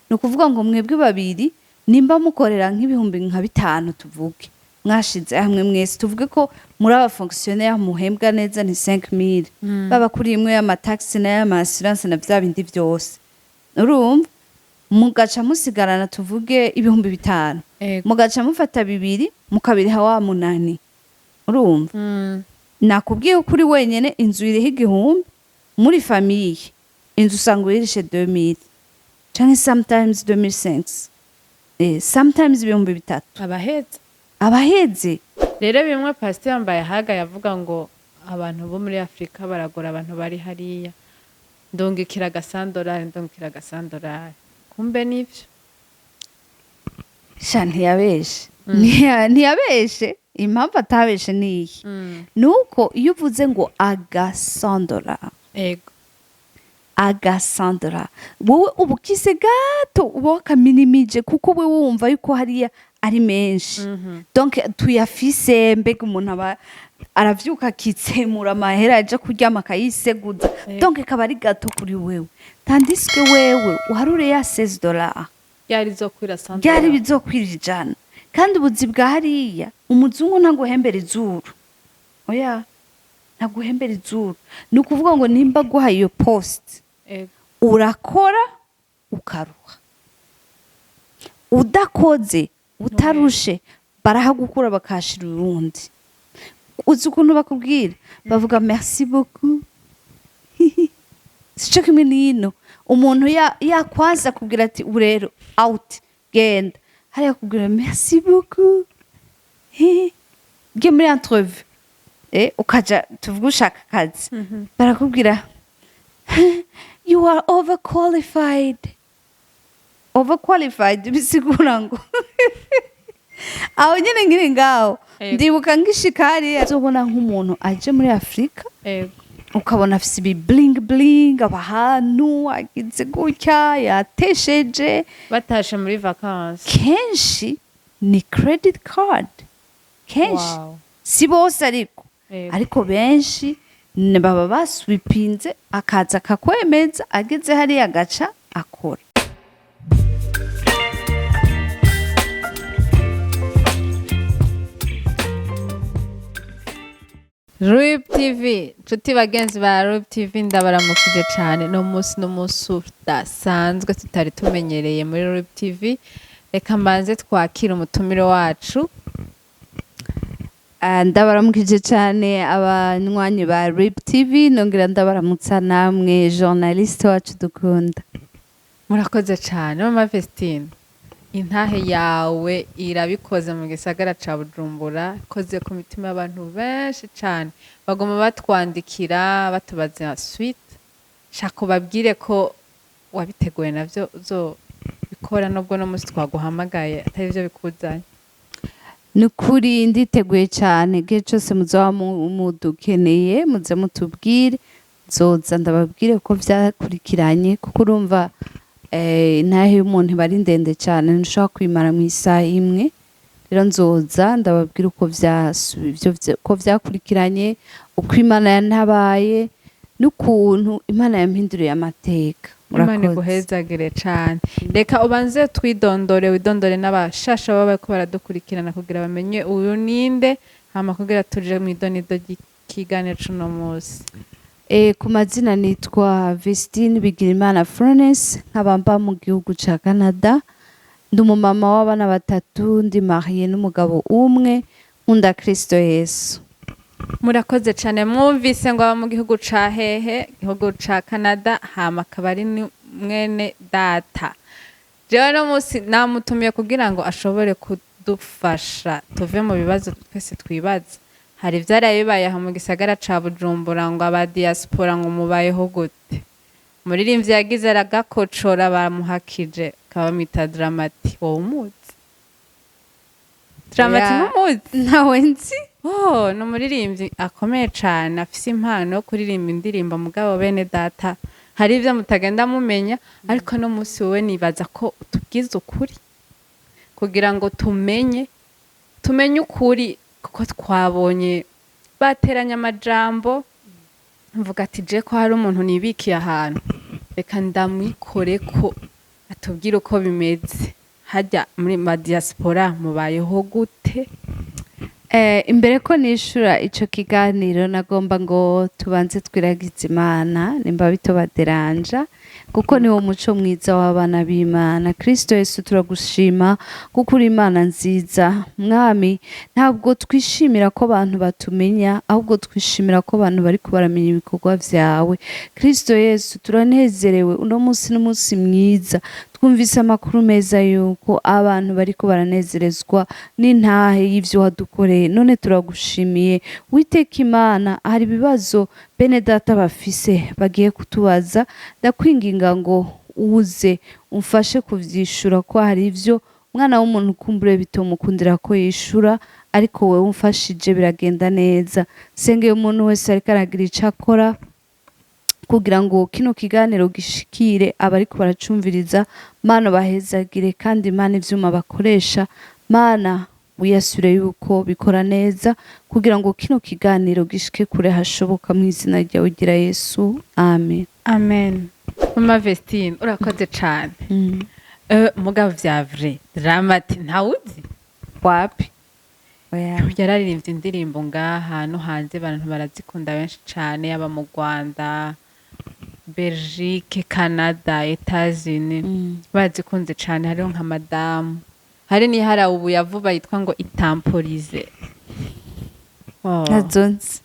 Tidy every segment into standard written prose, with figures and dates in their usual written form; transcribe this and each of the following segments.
Ni ukuvuga ngo mwebwe babiri nimba mukorera nk'ibihumbi nka 5, tuvuge mwashize hamwe mwese, tuvuge ko muri aba fonctionnaire muhembwa neza ni 5000, baba kuri imwe y'amataxi n'ay'ama assurance na vya bindi vyose, urumva mugaca musigarana tuvuge 5000, mugaca mufata bibiri mukabiriha wa munani, urumva? Nakubwiye ko uri wenyene inzu iriho 1000, muri famille inzu usanga uyirishe 2000 canke sometimes 2500, sometimes 3000. Abahetse. Abaheze. Rero bimwe pasiteri yambaye haga yavuga ngo abantu bo muri Afurika baragora abantu bari hariya, ndungikira agasandorari, ndungikira agasandorari, kumbe nivyo. Sha, ntiyabeshe. Ntiyabeshe. Impamvu atabeshe niyi, nuko iyo uvuze ngo agasandora, agasandora, wowe uba ukise gato, uba wakaminimije, kuko we wumva yuko hariya ari menshi. Donc tuyafise, mbega umuntu aba aravyuka akitsemura amahera, aja kuryama akayiseguza. Donc kaba ari gato kuri wewe, tandis que wewe uharure ya 16 dollars ryari zokwira sandorari, byari bizokwira 100. Kandi ubuzi bwa hariya, umuzungu ntaguhembera izuru, oya, ntaguhembera izuru. Ni ukuvuga ngo nimba guha iyo poste, urakora ukaruha, udakoze utarushe barahagukura bakahashira urundi. Uzi ukuntu bakubwira? Bavuga "merci beaucoup". Sico kimwe n'ino, umuntu yakwaza akubwira ati "ubu rero out, genda hariya", akubwira "merci beaucoup". Ugiye muri entrevue, ukaja tuvuge ushaka akazi, barakubwira "you are overqualified". Overqualified bisigura ngo aho nyine nkiri ngaho, ndibuka ngishika hariya, uzobona nk'umuntu aje muri Afurika, ukabona afise ibi bling bling, aba ahantu agize gutya, yatesheje. Batashe muri vacances. Kenshi ni credit card, kenshi. Si bose ariko, ariko benshi baba baswipinze, akaza akakwemeza, ageze hariya agaca akora. Rube TV, nshuti bagenzi ba Rube TV, ndabaramukije cyane. No munsi n'umunsi udasanzwe tutari tumenyereye muri Rube TV. Reka mbanze twakire umutumire wacu. Ah, ndabaramukije cyane abanywanyi ba RIP TV, nongera ndabaramutsa namwe journaliste wacu dukunda. Murakoze cyane, mama Vestine. Intahe yawe irabikoze mu gisagara ca Bujumbura, ikoze ku mitima y'abantu benshi cyane, baguma batwandikira batubaza suite. Shaka ubabwire ko wabiteguye navyo uzobikora, nubwo no munsi twaguhamagaye atari byo bikuzanye. Ni ukuri nditeguye cyane. Igihe cyose muzaba mudukeneye, muze mutubwire, nzoza ndababwire ko byakurikiranye, kuko urumva intahe y'umuntu iba ari ndende cyane, ntushobora kuyimara mu isaha imwe. Rero nzoza ndababwire uko byakurikiranye, uko Imana yantabaye n'ukuntu Imana yampinduriye amateka. Imana Murakoze. iguhezagire cyane. Reka ubanze twidondore, widondore n'abashasha baba bariko baradukurikirana kugira bamenye uyu ninde, hama kugira tuje mu idonido ry'ikiganiro c'uno munsi. Ku mazina nitwa Vestine Bigirimana Florence, nkaba mba mu gihugu ca Canada. Ndi umumama w'abana batatu, ndi mariée n'umugabo umwe, nkunda Kristo Yesu. Murakoze cyane. Mwumvise ngo aba mu gihugu ca hehe? Igihugu ca Canada, hama akaba ari mwene data. Jewe no munsi namutumiye kugira ngo ashobore kudufasha tuve mu bibazo twese twibaza. Hari ivyaraye bibaye aha mu gisagara ca Bujumbura, ngo aba diaspora ngo mubayeho gute? Umuririmbyi yagize aragakocora, bamuhakije, akaba bamwita Dramati. Wowe umuzi Dramati? Oya. Ntumuzi? Ntawe nzi. Oh, ni umuririmbyi akomeye cyane, afise impano yo kuririmba indirimbo. Mugabo bene data, hari ibyo mutagenda mumenya, ariko no munsi wowe nibaza ko utubwiza ukuri kugira ngo tumenye ukuri, kuko twabonye bateranya amajambo. Mvuga ati je ko hari umuntu nibikiye ahantu, reka ndamwikore ko. Atubwire uko bimeze hajya muri ma diaspora, mubayeho gute? Imbere ko nishura ico kiganiro, nagomba ngo tubanze twiragize Imana, nimba bitobaderanja, kuko niwo muco mwiza w'abana b'Imana. Kristo Yesu, turagushima kuko uri Imana nziza. Mwami, ntabwo twishimira ko abantu batumenya, ahubwo twishimira ko abantu bariko baramenya ibikorwa vyawe. Kristo Yesu, turanezerewe uno munsi, n'umunsi mwiza. Twumvise amakuru meza yuko abantu bariko baranezerezwa n'intahe y'ivyo wadukoreye, none turagushimiye. Witeka Imana, hari ibibazo bene data bafise bagiye kutubaza. Ndakwinginga ngo uze umfashe kuvyishura, ko hari ivyo umwana w'umuntu kumbure bitomukundira ko yishura, ariko wewe umfashije biragenda neza. Sengeye umuntu wese ariko aragira ico akora kugira ngo kino kiganiro gishikire abariko baracumviriza. Mana, bahezagire, kandi Mana, ivyuma bakoresha, Mana, wiyasure yuko bikora neza kugira ngo kino kiganiro gishike kure hashoboka. Mu izina ryawe gira Yesu, amen. Amen. Mama Vestine, urakoze cane. Mugabo vya vrai, Dramati ntawuzi? Wapi, oya. Yararirimbye indirimbo ngaha no hanze, abantu barazikunda benshi cane, yaba mu Rwanda, Belgique, Canada, Etats-Unis, barazikunze cane. Hariho nka madamu, hari n'ihara ubu yavuba yitwa ngo itamporize. Oh. Ntazo nzi.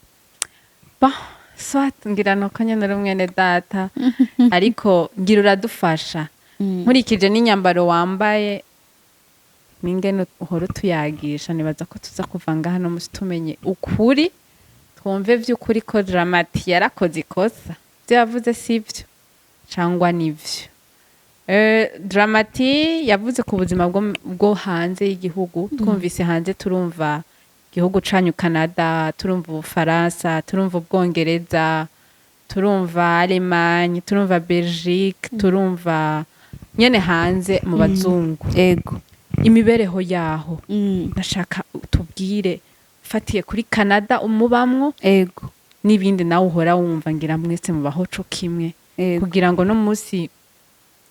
Ba soit ngira nuko nyene uri mwene data, ariko ngira uradufasha nkurikije n'inyambaro wambaye n'ingene uhora utuyagisha. Nibaza ko tuza kuva ngaha no musi tumenye ukuri, twumve vy'ukuri ko Dramati yarakoze ikosa, ivyo yavuze sivyo cangwa nivyo. Dramati yavuze ku buzima bwo hanze y'igihugu. Twumvise hanze, turumva igihugu canyu Canada, turumva Ubufaransa, turumva Ubwongereza, turumva Allemagne, turumva Belgique, turumva nyene hanze mu bazungu, imibereho yaho. Ndashaka tubwire ufatiye kuri Canada umubamwo n'ibindi nawe uhora wumva, ngira mwese mubaho co kimwe, kugira ngo no munsi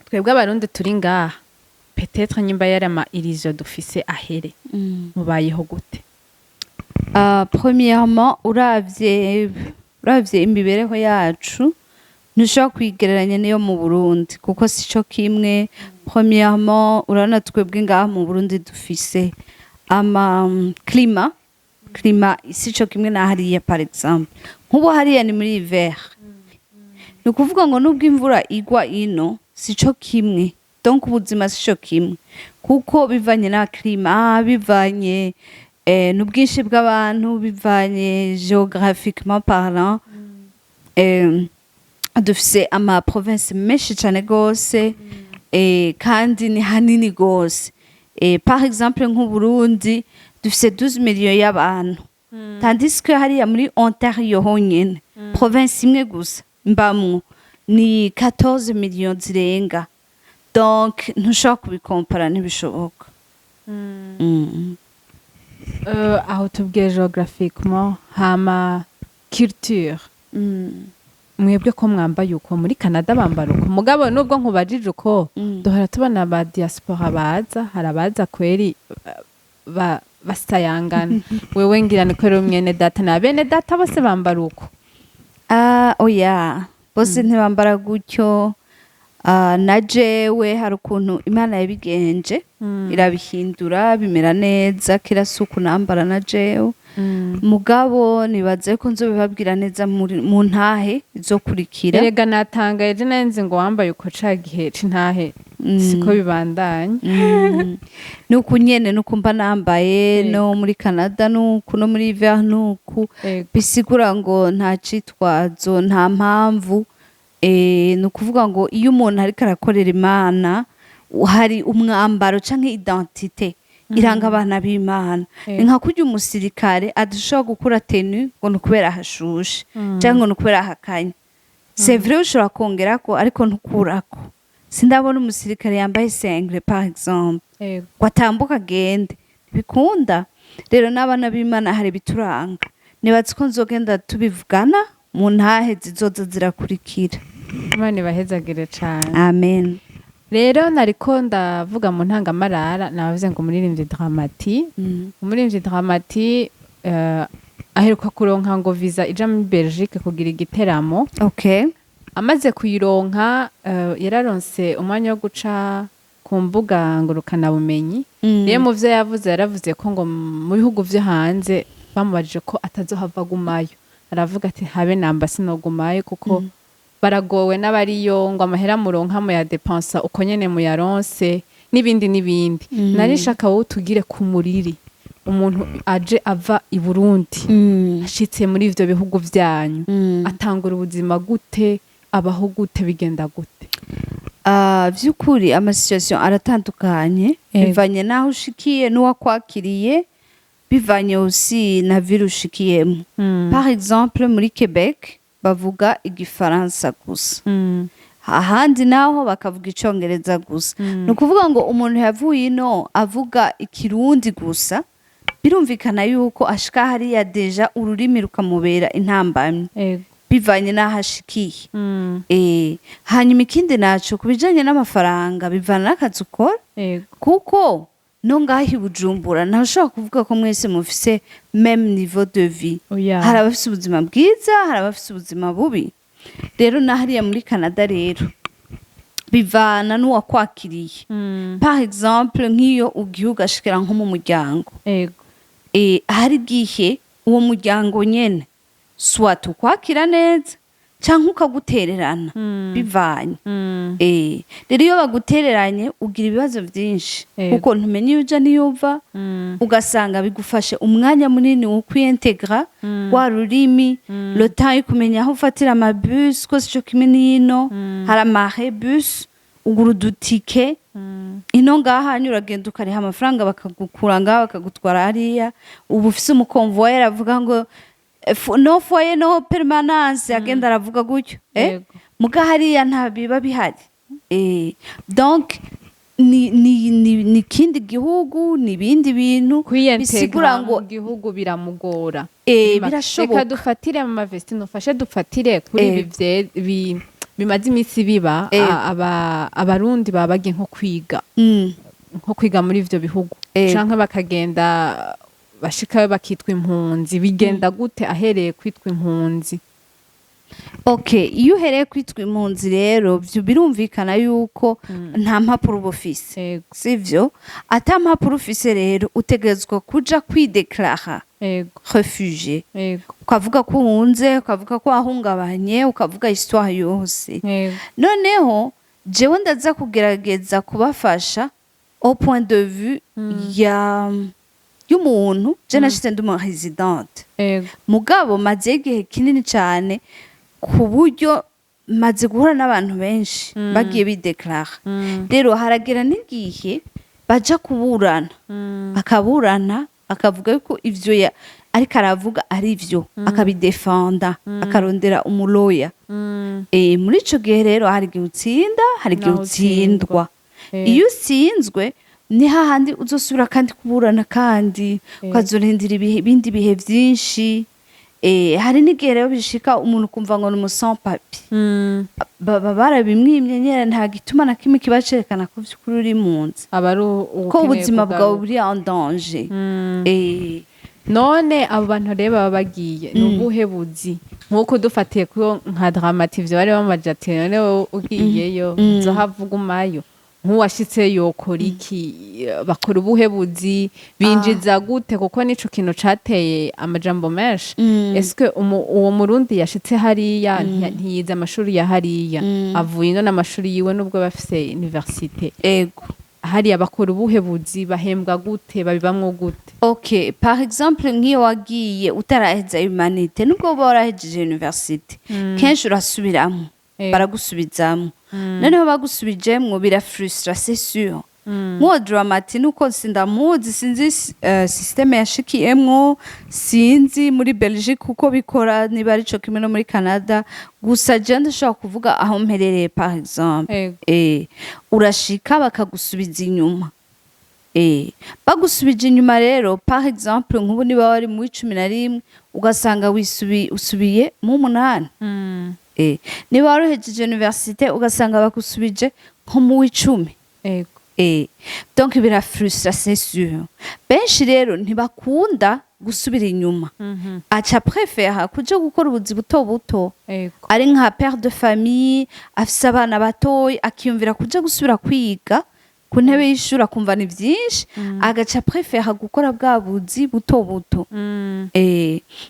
twebwe Abarundi turi ngaha, peut-être nyimba yari ama illusion dufise ahere. Mubayeho gute? Premièrement, uravye imibereho yacu, ntushobora kwigereranya n'iyo mu Burundi, kuko sico kimwe. Premièrement, urabona twebwe ngaha mu Burundi dufise ama climat sico kimwe na hariya. Par exemple, nk'ubu hariya ni muri hiver, ni ukuvuga ngo nubwo imvura igwa ino sico kimwe. Donc ubuzima sico kimwe, kuko bivanye na climat, bivanye n'ubwinshi bw'abantu, bivanye géographiquement parlant, dufise ama province menshi cane gose, kandi ni hanini gose. Par exemple, nk'Uburundi dufise 12 millions y'abantu, tandis que hariya muri Ontario honyene, province imwe gusa mbamwo, ni 14 millions zirenga. Donc ntushobora kubikompara, ntibishoboka. Aho tubwiye géographiquement, hama culture, mwebwe ko mwambaye uko, muri Canada bambara uko? Mugabo nubwo nkubajije uko, duhora tubona ba diaspora baza, hari abaza kweri basayangana. Wewe ngira ni kweri mwene data, na bene data bose bambara uko? Ah, oya, bose ntibambara gutyo. Ah, na jewe hari ukuntu Imana yabigenje, irabihindura bimera neza. Kera si uku nambara na jewe. Mugabo nibaze ko nzobibabwira neza mu ntahe izokurikira. Erega natangaye je, nari ngo wambaye uko ca gihe c'intahe, siko bibandanya. Nuku nyene nuku mba nambaye. No muri Canada nuku, no muri hiver nuku. Bisigura ngo nta citwazo, nta mpamvu. Ni ukuvuga ngo iyo umuntu ariko arakorera Imana, hari umwambaro canke identité iranga abana b'Imana. Ni nka kurya umusirikare adashobora gukura tenue ngo ni ukubera hashushe canke ngo ni ukubera hakanye. C'est vrai, ushobora kongerako ariko ntukurako. Sindabona umusirikare yambaye singlet, par exemple, ngo atambuke agende, ntibikunda. Rero n'abana b'Imana hari ibituranga. Nibaza ko nzogenda tubivugana mu ntahe zizoza zirakurikira. Imana ibahezagire cane. Amen. Rero nariko ndavuga mu ntangamarara, nabavuze ngo umuririmbyi Drama T, umuririmbyi Drama T aheruka kuronka ngo visa ija muri Belgique kugira igiteramo. Amaze kuyironka, yararonse umwanya wo guca ku mbuga ngurukanabumenyi. Rero mu vyo yavuze, yaravuze ko ngo mu bihugu vyo hanze bamubajije ko atazohava agumayo, aravuga ati: "Habe namba, sinogumayo kuko baragowe n'abariyo, ngo amahera muronka muyadepansa uko nyene muyaronse, n'ibindi n'ibindi." Nari nshaka wowe utugire ku muriri, umuntu aje ava i Burundi, ashitse muri ivyo bihugu vyanyu, atangura ubuzima gute, abaho gute, bigenda gute? Ah, vy'ukuri ama situation aratandukanye, bivanye n'aho ushikiye n'uwakwakiriye, bivanye aussi na ville ushikiyemo. Par exemple, muri Quebec bavuga igifaransa gusa, ahandi naho bakavuga icongereza gusa. Ni ukuvuga ngo umuntu yavuye ino avuga ikirundi gusa, birumvikana yuko ashika hariya déjà ururimi rukamubera intambamyi, bivanye n'aho ashikiye. Hanyuma ikindi naco, ku bijanye n'amafaranga, bivana n'akazi ukora, kuko no ngaho i Bujumbura ntashobora kuvuga ko mwese mufise même niveau de vie. Oya. Hari abafise ubuzima bwiza, hari abafise ubuzima bubi. Rero na hariya muri Canada rero bivana n'uwakwakiriye. Par exemple, nk'iyo ugiye ugashikira nko mu muryango, hari igihe uwo muryango nyene soit ukwakira neza canke ukagutererana, bivanye. Rero iyo bagutereranye ugira ibibazo vyinshi, kuko ntumenya iyo uja n'iyo uva, ugasanga bigufashe umwanya munini wo kwiintegra rwa rurimi, le temps yo kumenya aho ufatira amabus, ko sico kimwe n'ino. Hari amahe bus ugura udutike, ino ngaha hanyuma uragenda ukariha amafaranga, bakagukura ngaha bakagutwara hariya. Ubu ufise umu convoyeur avuga ngo no foyer, no permanence, agenda aravuga gutyo. Muga hariya nta biba bihari. Donc ni kindi gihugu, ni ibindi bintu. Kwiyentegra bisigura ngo mu gihugu biramugora. Birashoboka. Reka dufatire mu mavestine, ufashe dufatire kuri ibi bimaze iminsi biba. Abarundi baba bagiye nko kwiga, nko kwiga muri ivyo bihugu, canke bakagenda bashikayo bakitwa impunzi. Bigenda gute ahereye kwitwa impunzi? Okay, iyo uhereye kwitwa impunzi rero, vyo birumvikana yuko nta mpapuro uba ufise. Sivyo? Ata mpapuro ufise rero, utegerezwa kuja kwideklara réfugié, ukavuga ko uhunze, ukavuga ko wahungabanye, ukavuga histoire yose. Noneho jewe ndaza kugerageza kubafasha au point de vue ya y'umuntu. Je nashize ndi umu résidente, mugabo maze igihe kinini cyane, ku buryo maze guhura n'abantu benshi bagiye bideklara. Rero haragera n'igihe baja kuburana, akaburana akavuga yuko ivyo ariko aravuga ari vyo, akabidefenda, akarondera umuloya. Muri ico gihe rero hari igihe utsinda, hari igihe Naho utsindwa. utsindwa. Iyo utsinzwe ni hahandi uzosubira kandi kuburana, kandi ukazorindira ibindi bihe vyinshi. Hari n'igihe rero bishika umuntu ukumva ngo ni umu sans papier, baba barabimwimye nyene, nta gituma na kimwe kiba cerekana ko vy'ukuri uri mu nzu, aba ari ko ubuzima bwawe buri en danger. None abo bantu rero baba bagiye ni ubuhe buzi? Nk'uko dufatiye ko nka Drama T, ivyo bari bamaje ati: "None wowe ugiyeyo uzohava ugumayo?" Nk'uwashitse yokora iki? Bakora ubuhe buzi? Binjiza gute? Kuko nico kintu cateye amajambo menshi. Eske uwo murundi yashitse hariya, ntiyize amashuri ya hariya, avuye ino n'amashuri yiwe, nubwo bafise université, hariya bakora ubuhe buzi? Bahembwa gute? Babibamwo gute? Ok, par exemple nk'iyo wagiye utaraheza humanité, nubwo uba warahejeje université, kenshi urasubiramo, baragusubizamo. Noneho bagusubijemwo birafrustra, c'est sûr. Nk'uwo Drama T, nuko sindamuzi, sinzi système yashikiyemwo, sinzi muri Belgique uko bikora, niba arico kimwe no muri Canada. Gusa je ndashobora kuvuga aho mperereye, par exemple. Urashika bakagusubiza inyuma. Bagusubije inyuma rero, par exemple nk'ubu niba wari mu 11, ugasanga usubiye mu 8. Niba waruhejeje université, ugasanga bagusubije nko nko mu w'icumi. Donc birafrustra, c'est sûr. Benshi rero ntibakunda gusubira inyuma, aca préféra kuja gukora ubuzi buto buto. Ari nka père de famille afise abana batoyi, akiyumvira kuja gusubira kwiga ku ntebe y'ishuri, akumva ni vyinshi, agaca préféra gukora bwa buzi buto buto.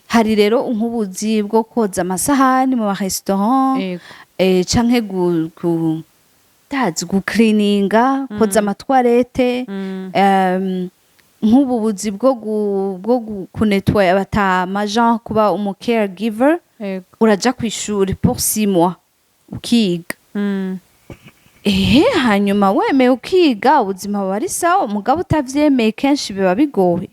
Hari rero nk'ubuzi bwo koza amasahani mu marestaurant, canke gu ndazi gucleaninga, koza amatoilettes, nk'ubu buzi bwo kunettoya abatama, genre kuba umu caregiver. Uraja kw'ishuri pour 6 mois ukiga. Ehe, hanyuma wemeye ukiga, ubuzima buba ari sawa. Umugabo utavyemeye, kenshi biba bigoye.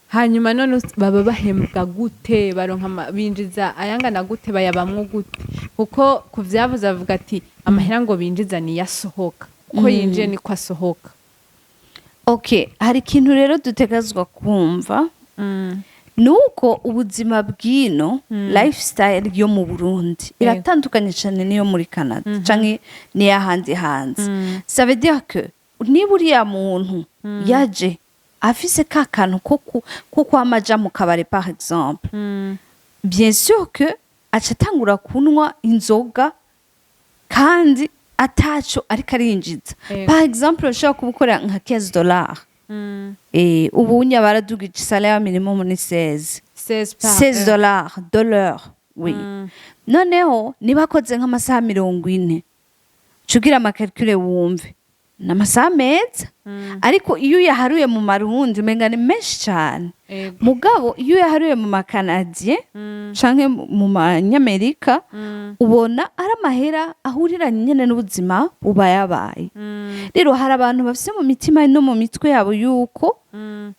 Hanyuma none baba bahembwa gute? Baronka binjiza ayangana gute? Bayabamwo gute? Kuko ku vyavuze avuga ati amahera ngo binjiza niyo asohoka, uko yinjiye niko asohoka. Okay, hari ikintu rero dutegazwa kumva, nuko ubuzima bw'ino, lifestyle yo mu Burundi iratandukanye cyane n'iyo muri Canada canke n'iy'ahandi hanze. Ça veut dire que niba uriya muntu yaje afise ka kantu ko kwama aja mu kabare, par exemple, bien sûr que aca atangura kunywa inzoga kandi ataco ariko arinjiza. Par exemple, ushobora kuba ukora nka 15 dollars. Ubu unya baradugije salaire minimum, ni 16. 16 par 16 heure. dollars de l'heure, oui. Noneho niba akoze nk'amasaha 40, cugira amacalculs wumve ni amasaha meza, ariko iyo uyaharuye mu marundi umenga ni menshi cyane. Mugabo iyo uyaharuye mu makanadiye canke mu manyamerika, ubona ari amahera ahuriranye nyene n'ubuzima buba yabaye. Rero hari abantu bafise mu mitima no mu mitwe yabo yuko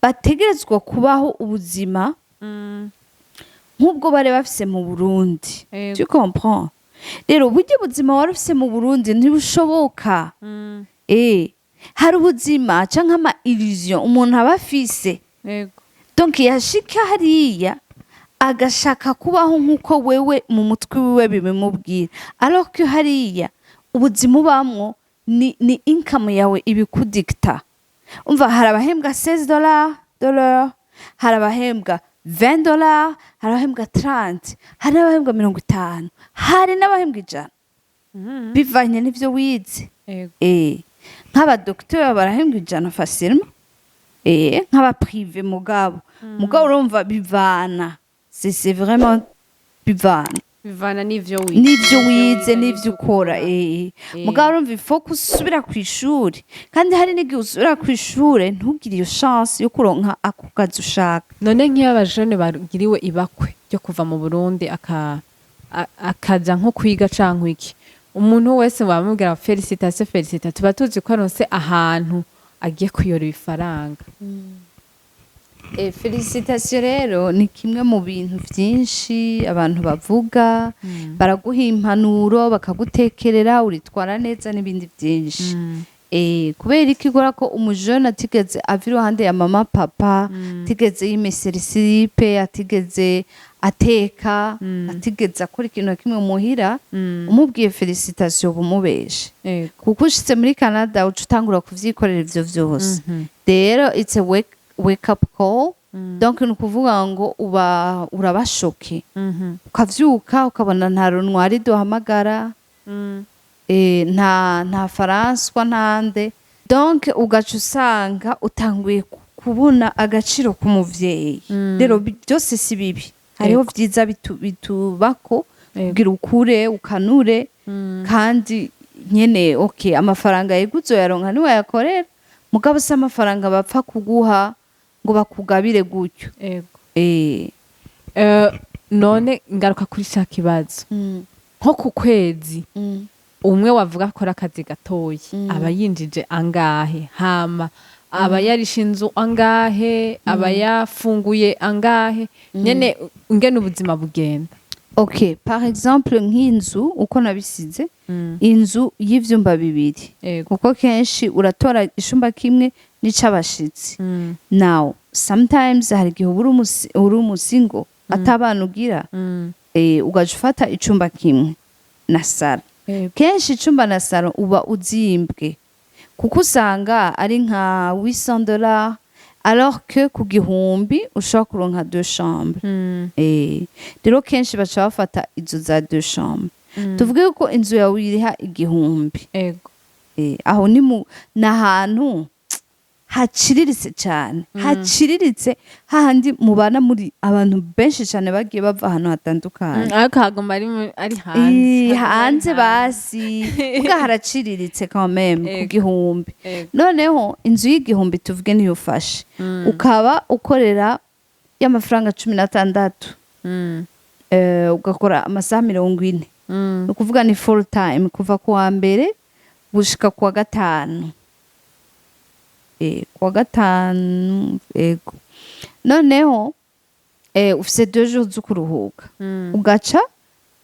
bategerezwa kubaho ubuzima nk'ubwo bari bafise mu Burundi. Tu comprends? Rero burya ubuzima wari ufise mu Burundi ntibushoboka. Hari ubuzima canke ama illusion umuntu aba afise. Donc yashika hariya agashaka kubaho nk'uko wewe mu mutwe wiwe bibimubwira, alors que hariya ubuzima ubamwo ni income yawe ibikudikta. Umva, hari abahembwa 16 dollars de l'heure, hari abahembwa 20 dollars, hari abahembwa 30, hari n'abahembwa 50, hari n'abahembwa 100, bivanye n'ivyo wize. Nk'abadokiteri barahembwa 100 facilement, nk'abaprivé. Mugabo urumva bivana, c'est vraiment bivana. Bivana n'ivyo wize. N'ivyo wize n'ivyo ukora. Mugabo urumva ifo gusubira ku ishuri, kandi hari n'igihe usubira ku ishure ntugire iyo chance yo kuronka ako kazi ushaka. None nk'iyo abajene bagiriwe ibakwe ryo kuva mu Burundi akaja nko kwiga canke iki, umuntu wese wamubwira félicitations, félicitations, tuba tuzi ko aronse ahantu agiye kuyora ibifaranga. Félicitations rero ni kimwe mu bintu byinshi abantu bavuga, baraguha impanuro, bakagutekerera uritwara neza n'ibindi byinshi. Kubera iki? Igora ko umujene atigeze ava iruhande ya mama, papa, atigeze yimesera islip, atigeze ateka, atigeze akora ikintu na kimwe muhira, umubwiye félicitations bumubeshe, kuko ushitse muri Canada uca utangura kuvyikorera ivyo vyose. Rero it's a wake up call. Donc ni ukuvuga ngo uba urabashoke, ukavyuka ukabona nta runwari duhamagara, nta Faranswa, ntande. Donc ugaca usanga utanguye kubona agaciro k'umuvyeyi. Rero byose si bibi, hariho vyiza bitubako kugira ukure ukanure. Kandi nyene, okay, amafaranga yego uzoyaronka niwayakorera, mugabo si amafaranga bapfa kuguha ngo bakugabire gutyo. None ngaruka kuri ca kibazo, nko ku kwezi umwe wavuga akora akazi gatoyi aba yinjije angahe? Hama aba yarishe inzu angahe? Aba yafunguye angahe? Nyene ingene ubuzima bugenda. Okay, par exemple nk'inzu uko nabisize, inzu y'ivyumba bibiri, kuko kenshi uratora icumba kimwe n'ic'abashitsi. Now sometimes hari igihe uba uri umusingle, atabana ugira, ugaca ufata icumba kimwe na salon. Kenshi icumba na salon uba uzimbwe, kuko usanga ari nka 800 dollars, alors que ku 1000 ushobora kuronka deux chambres. Rero kenshi baca bafata izo za deux chambres. Tuvuge ko inzu yawe iriha 1000. Aho ni mu ni ahantu haciriritse cyane, haciriritse, hahandi mubana muri abantu benshi cyane bagiye bava ahantu hatandukanye. Ariko haguma ari hanze. Eh, Haguma ari hanze basi kuko haraciriritse quand même ku 1000. Noneho inzu y'1000 tuvuge niyo ufashe, ukaba ukorera y'amafaranga 16, ugakora amasaha 40, ni ukuvuga ni full time kuva ku wa mbere gushika ku wa gatanu. Ku wa gatanu, ego. Noneho ufise 2 jours zo kuruhuka, ugaca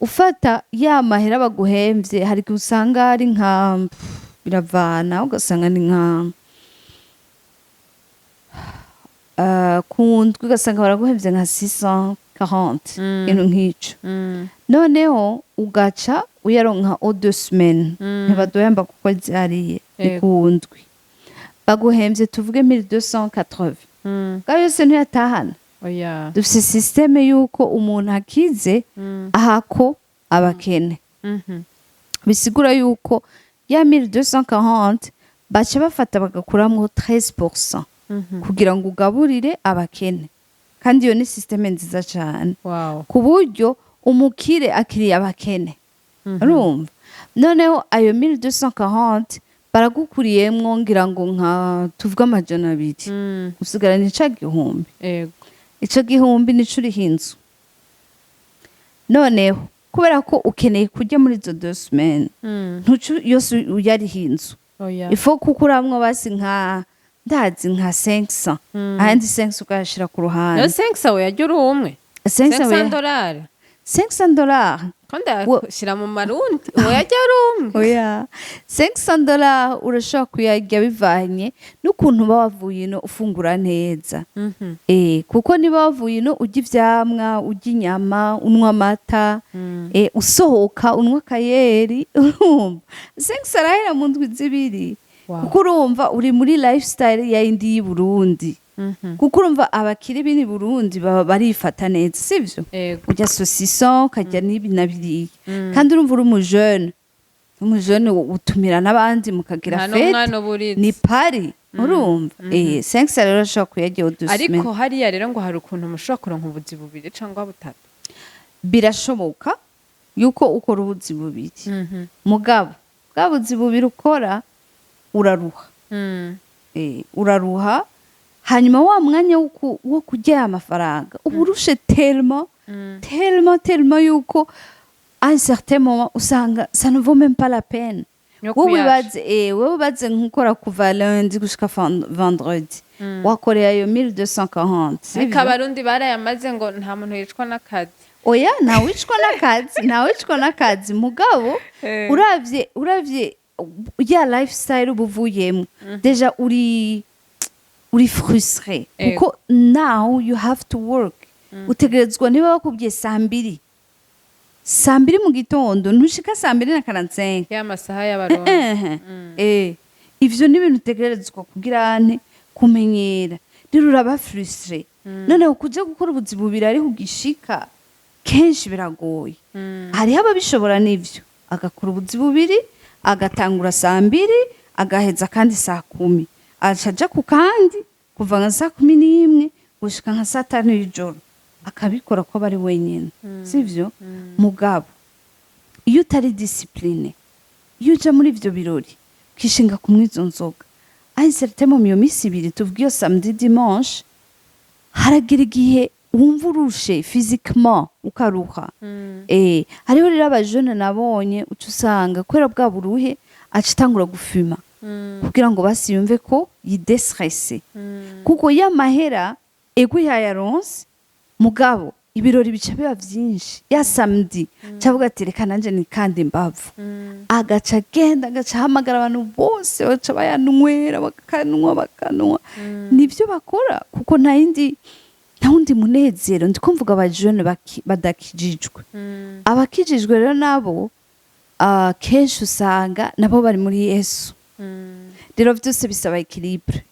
ufata ya mahera baguhemvye. Hari igihe usanga ari nka, biravana, ugasanga ni nka ku ndwi ugasanga baraguhemvye nka 640, ikintu nk'ico. Noneho ugaca uyaronka au 2 semaines, ntibaduhemba kuko zihariye, ni ku ndwi baguhemvye tuvuge 1280, bwa yose ntuyatahana. Oya. Dufise système yuko umuntu akize ahako abakene. Bisigura yuko ya 1240 baca bafata bagakuramwo 13% kugira ngo ugaburire abakene, kandi iyo ni système nziza cyane, ku buryo umukire akiriye abakene. Urumva, noneho ayo 1240 baragukuriyemwo ngira ngo nka tuvuge 200, usigarana ica 1000. Ico 1000 nico uriha inzu. Noneho kubera ko ukeneye kurya muri izo 2 semaines, ntuca yose uyariha inzu. Oya. Ifo kukuramwo basi nka, ndazi, nka 500, ahandi 500 ukayashira ku No ruhande. 500 uyarya uri umwe? 500. 500 dolari? 500 dollars. Ko ndayashyira mu marundi, uyarya ari umwe? Oya, 500 dollars urashobora kuyarya bivanye n'ukuntu uba wavuye ino ufungura neza. Kuko niba wavuye ino urya ivyamwa, urya inyama, unywa amata, usohoka unywa akayeri, urumva 500 arahera mu ndwi 2. Kuko urumva uri muri lifestyle ya yindi y'i Burundi. Kuko urumva abakire b'ini Burundi baba barifata neza, sivyo? Ego. Urya saucisson, ukarya n'ibi na biriya, kandi urumva uri umujene utumira n'abandi mukagira Nta fête. n'umwana uba uritse. Ni party. Urumva, 500 rero urashobora kuyarya Ariko udusemaine. hariya rero ngo hari ukuntu mushobora kuronka ubuzi bubiri cyangwa butatu. Birashoboka yuko ukora ubuzi bubiri, mugabo bwa buzi bubiri ukora uraruha. Uraruha, hanyuma wa mwanya wo kurya aya mafaranga uba urushe tellement, tellement, tellement yuko à un certain moment usanga ça ne vaut même pas la peine. Yo Wowe kuyaca. wibaze, wowe wibaze nk'ukora kuva lundi gushika vendredi, wakoreye ayo 1240, Ariko sivyo? Abarundi barayamaze ngo nta muntu yicwa n'akazi. Oya, ntawicwa n'akazi, ntawicwa n'akazi, mugabo uravye ya lifestyle uba uvuyemo, déjà uri frustré, kuko now you have to work. Utegerezwa, niba bakubwiye 2:00, 2:00 mu gitondo, ntushika 2:45. Ya masaha y'Abarundi. Ivyo ni ibintu utegerezwa kugira nte, kumenyera. Rero uraba frustré. Noneho kuja gukora ubuzi bubiri ariho ugishika, kenshi biragoye. Hariho ababishobora n'ivyo, agakora ubuzi bubiri, agatangura 2:00, agaheza kandi 10:00, aca aja ku kandi kuva nka 11:00 gushika nka 5:00 y'ijoro, akabikora ko aba ari wenyine, sivyo? Mugabo iyo utari discipliné, iyo uja muri ivyo birori ukishinga kumwe izo nzoga, à un certain moment, iyo minsi ibiri tuvuga, iyo samedi, dimanche, haragira igihe wumva urushe physiquement, ukaruha. Hariho rero abajene nabonye uca usanga kubera bwa buruhe aca atangura gufuma kugira ngo basi yumve ko yidestresse, kuko ya mahera ego yayaronse, mugabo ibirori bica biba vyinshi ya samedi, cavuga ati reka nanje ni kandi imbavu, agaca agenda, agaca ahamagara abantu bose, baca bayanywera, bakanwa, bakanwa. Nivyo bakora kuko nta yindi, nta wundi munezero. Ndiko mvuga abajene badakijijwe. Abakijijwe rero nabo Kenshi usanga nabo bari muri Yesu. Rero byose bisaba équilibre.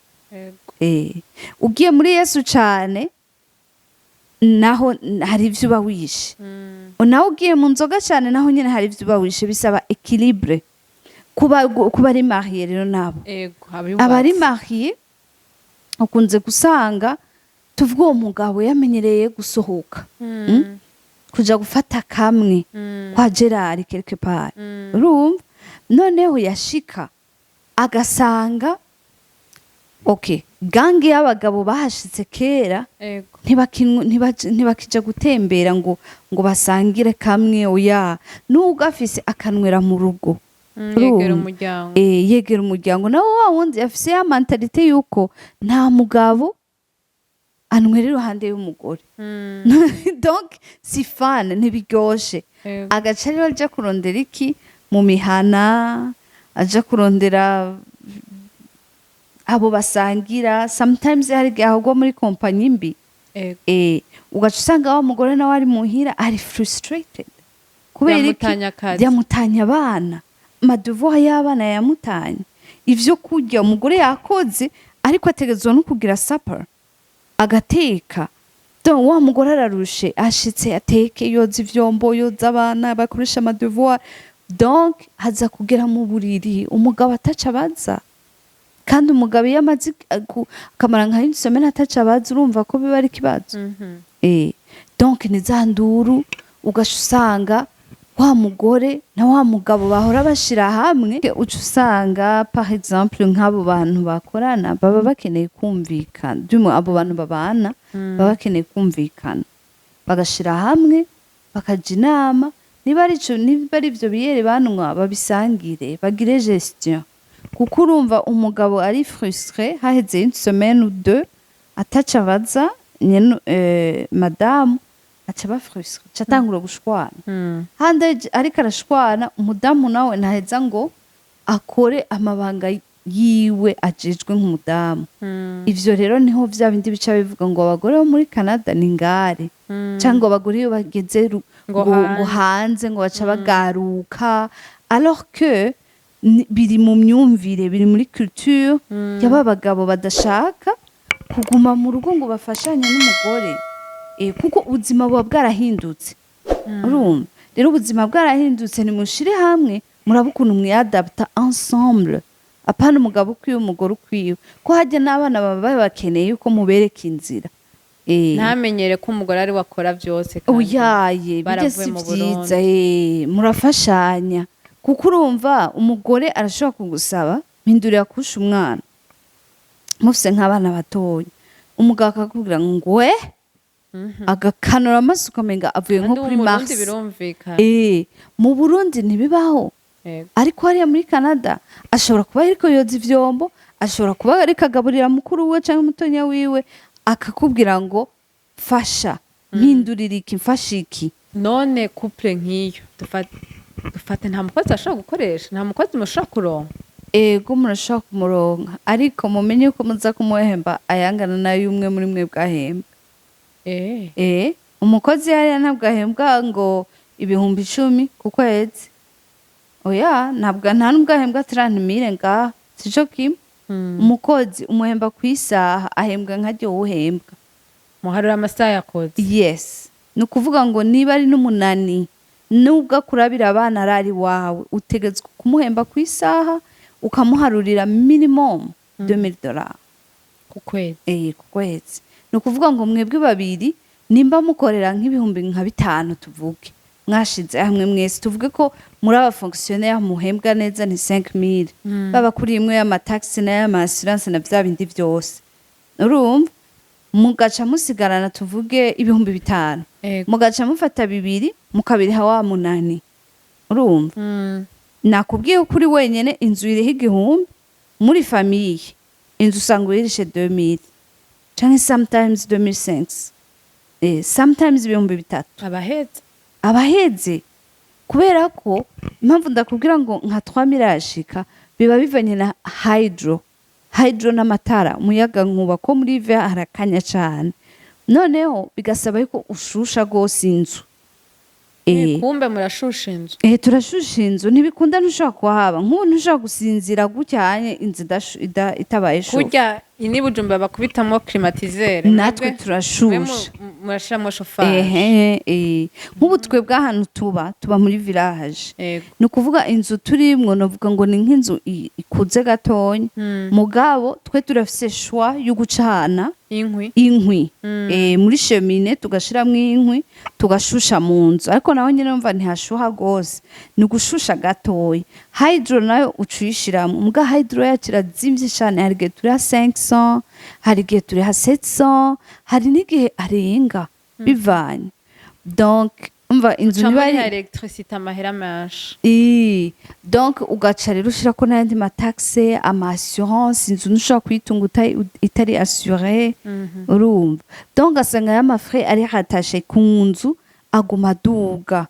Ugiye muri Yesu cane, naho hari ivyo uba wishe. Nawe ugiye mu nzoga cane, naho nyene hari ivyo uba wishe. Bisaba équilibre. Kuba ari marié rero nabo, abari marié ukunze gusanga, tuvuga, uwo mugabo yamenyereye gusohoka, kuja gufata kamwe kwa Gerard quelque part, urumva? Noneho yashika agasanga, okay, gang y'abagabo bahashitse kera, ntibakija gutembera ngo basangire kamwe, oya, nubwo afise akanywera mu rugo. Yegera Urumva? umuryango. Yegera umuryango. Nawe wa wundi afise ya mentalité yuko nta mugabo anywera iruhande y'umugore. Donc si fun, ntibiryoshe. Agaca rero aja kurondera iki mu mihana, aja kurondera abo basangira. Sometimes hari igihe ahubwo muri kompanyi mbi. Ugaca usanga wa mugore nawe ari muhira ari frustrated. Kubera iki? Yamutanye akazi. Yamutanye abana, ama devoirs y'abana yamutanye, ivyo kurya umugore yakoze, ariko ategerezwa no kugira supper, agateka. Donc wa mugore ararushe, ashitse ateke, yoza ivyombo, yoza abana, bakoresha ama devoirs. Donc haza kugera mu buriri umugabo ataca abaza. Kandi umugabo iyo amaze akamara nka une semaine ataca abaza, urumva ko biba ari ikibazo. Donc ni za nduru, ugaca usanga wa mugore na wa mugabo bahora bashira hamwe, uca usanga, par exemple, nk'abo bantu bakorana baba bakeneye kumvikana, du moins abo bantu babana baba bakeneye kumvikana, bagashira hamwe, bakaja inama. Niba ari ico, niba ari ivyo biyere banwa, babisangire, bagire gestion. Kuko urumva umugabo ari frustré, haheze une semaine ou deux ataca abaza nyene, madamu aca aba frustré, aca atangura gushwana. Handi ariko arashwana, umudamu nawe ntaheza ngo akore amabanga yiwe ajejwe nk'umudamu. Ivyo rero niho vya bindi bica bivuga ngo abagore bo muri Canada ni ngare, cyangwa abagore iyo bageze ngo ngo hanze. Hanze ngo baca bagaruka, alors que biri mu myumvire, biri muri culture y'aba bagabo badashaka kuguma mu rugo ngo bafashanye n'umugore. Kuko ubuzima buba bwarahindutse, urumva? Rero ubuzima bwarahindutse, nimushire hamwe murabe ukuntu mwiyadapta ensemble, apana umugabo ukwiwe, umugore ukwiwe, ko hajya n'abana baba bakeneye yuko mubereka inzira. Ntamenyere ko umugore ari we akora byose kandi Oyaye, bijya baravuye si mu vyiza. Burundi. Murafashanya, kuko urumva umugore arashobora kugusaba mpindurira kusha umwana, mufise nk'abana batoya, umugabo akakubwira ngo we, agakanura amaso ukamenga avuye nko kandi kuri mu Burundi Mars. Birumvikana. Mu Burundi ntibibaho. Ariko hariya muri Canada ashobora kuba ariko yoza ivyombo, ashobora kuba ariko agaburira mukuru we canke mutonya wiwe, akakubwira ngo fasha mpindurira iki, mfasha iki. None couple nk'iyo, dufate nta mukozi ashobora gukoresha, nta mukozi mushobora kuronka? Ego, murashobora kumuronka, ariko mumenye ko muza kumuhemba ayangana nayo umwe muri mwe bwahembwa. Umukozi hariya ntabwo ahembwa ngo 10,000 ku kwezi, oya, ntabwo, nta nubwo ahembwa 30 000 ngaha, sico kimwe. Umukozi umuhemba ku isaha, ahembwa nka ryo uhembwa. Muharura amasaha yakoze. Yes, ni ukuvuga ngo niba ari n'umunani, nubwo akurabira abana arari iwawe, utegetswe kumuhemba ku isaha, ukamuharurira minimum $2000 ku kwezi. Ku kwezi. Ni ukuvuga ngo mwebwe babiri nimba mukorera nk'ibihumbi nka bitanu, tuvuge mwashize hamwe mwese, tuvuge ko muri aba fonctionnaire muhembwa neza ni 5000, baba kuri imwe y'ama taxes n'ay'ama assurance na vya bindi byose, urumva mugaca musigarana, tuvuge, 5000. Mugaca mufata bibiri mukabiriha wa munani, urumva? Nakubwiye ko uri wenyene inzu iriho 1000, muri famille inzu usanga uyirishe 2000 canke sometimes 2500, sometimes 3000. Abahetse. Abaheze. Kubera ko impamvu ndakubwira ngo nka 3000 yashika, biba bivanye na hydro n'amatara, umuyaga nkuba, ko muri hiver harakanya cane, noneho bigasaba yuko ushusha gose inzu. Kumbe murashusha inzu? Turashusha inzu, ntibikunda, ntushobora kuhaba. Nk'ubu ntushobora gusinzira gucyanye inzu itabaye chauffée. Kurya ini Bujumbura bakubitamo climatiseur. Natwe turashusha. Murashiramo chauffage. Ehe, nk'ubu twebwe ahantu tuba muri village. Ni ukuvuga inzu turimwo, novuga ngo ni nk'inzu ikuze gatonya, mugabo twe turafise choix yo gucana inkwi. Inkwi, muri cheminée tugashiramwo inkwi, tugashusha mu nzu. Ariko naho nyine umva ntihashuha gose, ni gushusha gatoya. Hydro nayo uca uyishiramwo, muga hydro yacu irazimvye cane. Hari igihe turiha 500, hari igihe turiha 700, hari n'igihe arenga, bivanye. Donc umva inzu uca niba muri ari électricité amahera menshi. Donc ugaca rero ushirako n'ayandi ma taxes, ama assurance. Inzu ntushobora kuyitunga itari assuré, urumva. Donc ugasanga y'ama frais ari rattaché ku nzu aguma aduga,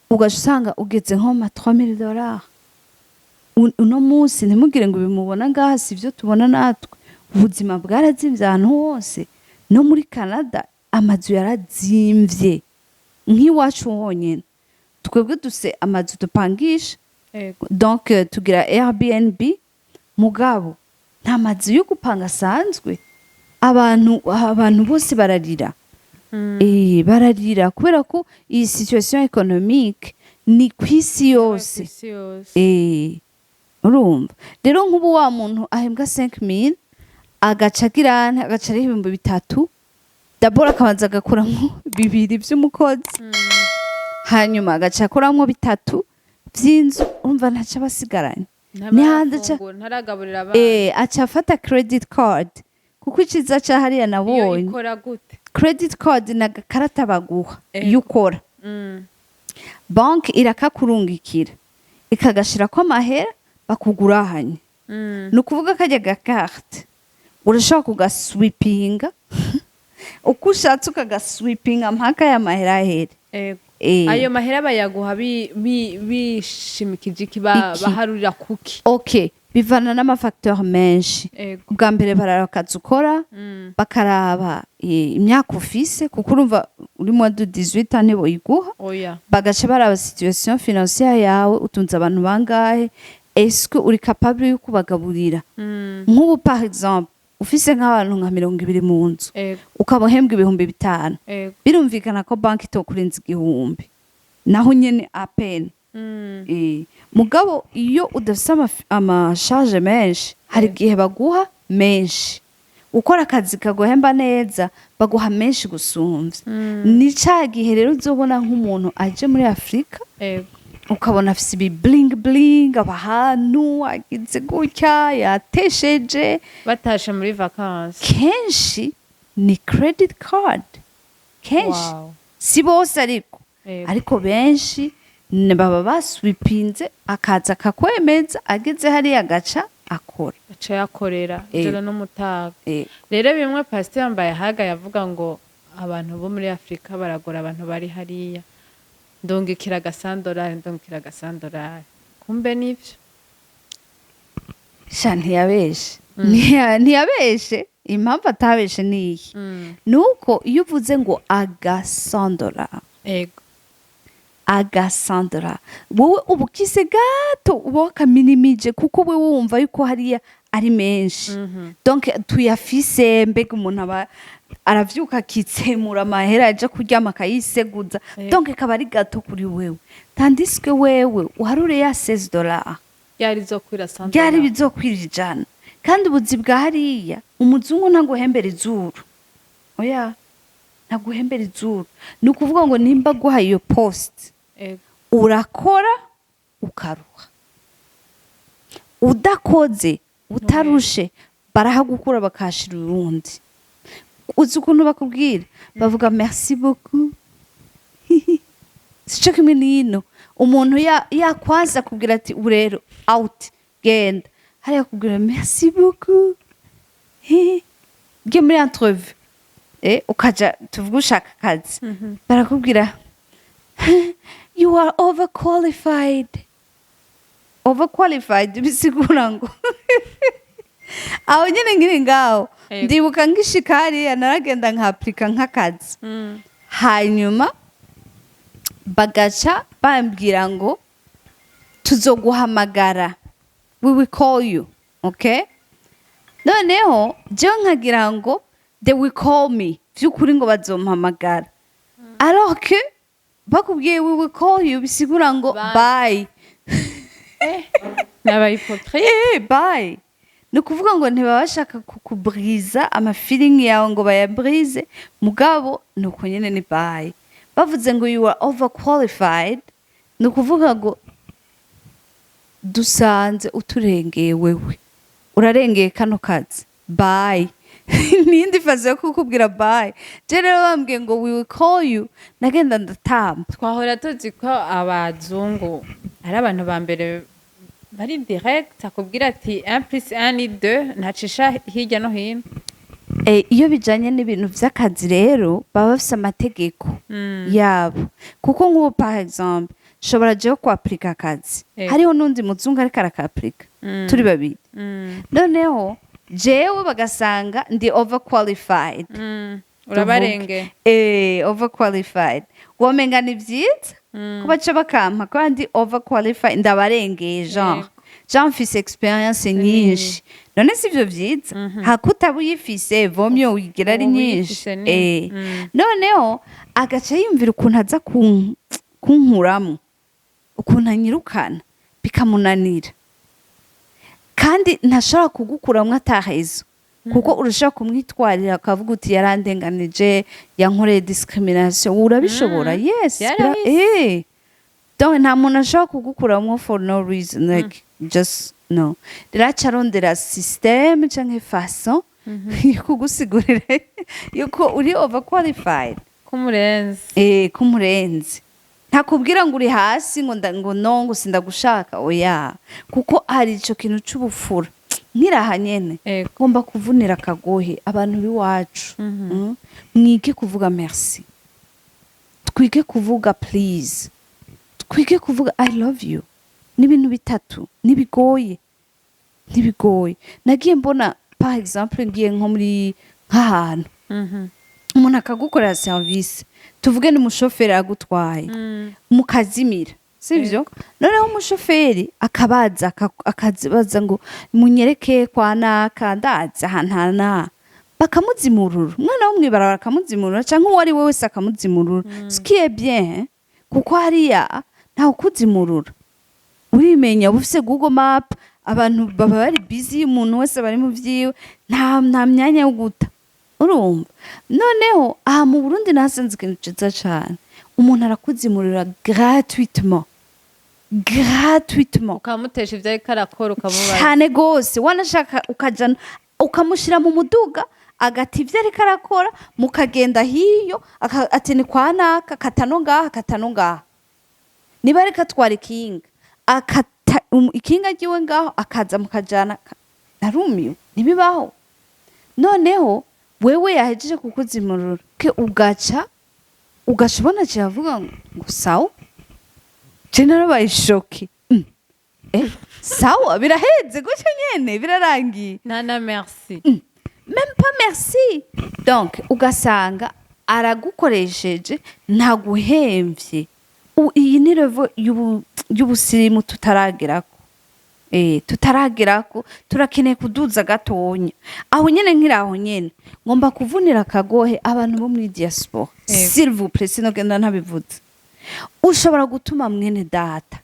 ugaca usanga ugeze nko mu ma 3000 dollars. Uno munsi ntimugire ngo bimubona ngaha si ibyo tubona natwe. Ubuzima bwarazimvye ahantu hose, no muri Canada amazu yarazimvye. Nk'iwacu honyine twebwe dufise amazu dupangisha. Donc tugira Airbnb, mugabo nta mazu yo gupanga asanzwe. Abantu bose bararira. Bararira kubera ko iyi situation économique ni ku isi yose. Kw'isi yose. Urumva rero nk'ubu wa muntu ahembwa 5000 agaca agira ante? Agaca ariho 3000 d'abord, akabanza agakuramwo bibiri vy'umukozi, hanyuma agaca akuramwo bitatu vy'inzu. Urumva ntaco aba asigaranye. Ni handi ntabarafungura, ntaragaburira abana. Aca afata credit card, kuko iciza ca hariya Iyo nabonye ikora gute? Credit card ni agakarata baguha iyo ukora, banki irakakurungikira, ikagashirako amahera bakugurahanye. Ni ukuvuga karya gakarte urashobora kugaswipinga uko ushatse, ukagaswipinga mpaka ya mahera ahere. Ayo mahera bayaguha bishimikije iki? Iki? Baharurira kuki? Ok, bivana n'ama facteurs menshi. Ubwa mbere bararaba akazi ukora, bakaraba imyaka ufise, kuko urumva uri moins de 18 ans ntiboyiguha. Oya. Bagaca baraba situation financière yawe: utunze abantu bangahe? Est-ce que uri capable yo kubagaburira? Nk'ubu par exemple ufise nk'abantu nka 20 mu nzu, ukaba uhembwa 5000, birumvikana ko banki itokurenza 1000, naho nyene à peine. Mugabo iyo udafise ama charges menshi, hari igihe baguha menshi. Ukora akazi kaguhemba neza, baguha menshi gusumvya. Ni ca gihe rero uzobona nk'umuntu aje muri Afurika, ukabona afise ibi bling bling, aba ahantu agize gutya, yatesheje. Batashe muri vacances. Kenshi ni credit card, kenshi. Si bose ariko, ariko benshi baba baswipinze, akaza akakwemeza, ageze hariya agaca akora. Aca yakorera ijoro n'umutaga. Rero bimwe pasiteri yambaye haga yavuga ngo abantu bo muri Afurika baragora abantu bari hariya, ndungikira agasandorari, ndungikira agasandorari, kumbe nivyo. Sha, ntiyabeshe. Ntiyabeshe. Impamvu atabeshe niyi: nuko iyo uvuze ngo agasandora, agasandora, wowe uba ukise gato, uba wakaminimije, kuko wowe wumva yuko hariya ari menshi. Donc tuyafise. Mbega umuntu aba aravyuka akitsemura amahera, aja kuryama akayiseguza. Donc kaba ari gato kuri wewe, tandis que wewe uharure ya 16 dollars Ryari zokwira sandorari? Byari bizokwira 100. Kandi ubuzi bwa hariya, umuzungu ntaguhembera izuru, oya, ntaguhembera izuru. Ni ukuvuga ngo nimba guhaye iyo poste, urakora ukaruha. Udakoze utarushe, barahagukura bakahashira urundi. Uzi ukuntu bakubwira? Bavuga "merci beaucoup". Sico kimwe n'ino umuntu yakwanza akubwira ati "ubu rero out, genda hariya", akubwira "merci beaucoup". Ugiye muri entrevue, ukaja tuvuge ushaka akazi, barakubwira "you are overqualified". Overqualified bisigura ngo aho nyine nkiri ngaho. Ndibuka ngishika hariya, naragenda nkapurika nk'akazi, hanyuma Bagaca bambwira ngo tuzoguhamagara, we will call you, okay? Noneho jewe nkagira ngo they will call me vy'ukuri, ngo bazompamagara, alors que bakubwiye "we will call you" bisigura ngo Bye. Bye. N'aba hypocrite. Bye. Ni ukuvuga ngo ntibaba bashaka kukuburiza ama feeling yawe ngo bayaburize, mugabo ni uko nyene, ni bye. Bavuze ngo "you are overqualified", ni ukuvuga ngo dusanze uturengeye, wewe urarengeye kano kazi, bye. Nindi phase yo kukubwira bye. Je rero bambwiye ngo "we will call you", nagenda ndatamba. Twahora tuzi ko abazungu ari abantu ba mbere bari direct, akubwira ati 1 plus 1 ni 2, ntacisha hirya no hino. Iyo bijanye n'ibintu vy'akazi rero baba bafise amategeko yabo, kuko nk'ubu par exemple nshobora jewe kwapurika akazi, hariho n'undi muzungu ariko arakapurika, turi babiri. Noneho jewe bagasanga ndi overqualified. Urabarenge. Overqualified, womenga ni vyiza ko baca bakampa ko ndi overqualified, ndabarengeye, genre genre mfise experience nyinshi. None si ivyo vyiza? Hakutaba uyifise vomyo uyigira ari Uba nyinshi. uyifise ni- Noneho agaca yiyumvira ukuntu aza kunkuramo, ukuntu anyirukana bikamunanira, kandi ntashobora kugukuramwo atahezo, kuko urashobora kumwitwarira akavuga uti yarandenganije, yankoreye discrimination. Urabishobora, yes. Yarahise. Donc nta muntu ashobora kugukuramwo for no reason, like just no. Rero aca arondera système canke façon yo kugusigurira yuko uri overqualified. Kumurenze. Kumurenze. Ntakubwira ngo uri hasi, ngo ngo no, ngo sindagushaka, oya, kuko hari ico kintu c'ubupfura nkiraha nyene. Ngomba kuvunira akagohe abantu b'iwacu. Mwige kuvuga merci, twige kuvuga please, twige kuvuga I love you. Ni ibintu bitatu, ntibigoye, ntibigoye. Nagiye mbona par exemple ngiye nko muri nk'ahantu, umuntu akagukorera service, tuvuge ni umushoferi agutwaye, mukazimira, sivyo? Noneho umushoferi akabaza, akabaza ngo munyereke kwa naka, ndazi ahantu hana, bakamuzimurura. Umwana wo mw'ibarabara akamuzimurura, canke uwo ari we wese akamuzimurura, ce qui est bien, kuko hariya ntawe ukuzimurura, urimenya, uba ufise Google Map. Abantu baba bari busy, umuntu wese bari mu vyiwe, nta myanya yo guta, urumva? Noneho aha mu Burundi nahasanze ikintu ciza cane: umuntu arakuzimurira gratuitement, gratuitement. Ukamutesha ibyo ariko arakora, ukamubaza. Cyane gose. Wanashaka ukajana ukamushyira mu muduga, agata ibyo ariko arakora, mukagenda hiyo, ati ni kwa naka, kata no ngaha, kata no ngaha. Niba ariko atwara ikinga, akata ikinga ryiwe ngaho, akaza mukajana. Narumiwe, ntibibaho. Noneho wewe yahejeje kukuzimurura ke, ugaca ubona kiravuga ngo sawa. Je narabaye choquée. Sawa, biraheze gutyo nyene, birarangiye. Nta na merci. Même pas merci. Donc ugasanga aragukoresheje ntaguhemvye. Iyi ni level y'ubusirimu tutaragerako, tutaragerako. Turakeneye kuduza gatonya aho nyene. Nkiri aho nyene, ngomba kuvunira akagohe abantu bo muri diaspora. S'il vous plaît, sinogenda ntabivuze. Ushobora gutuma mwene data,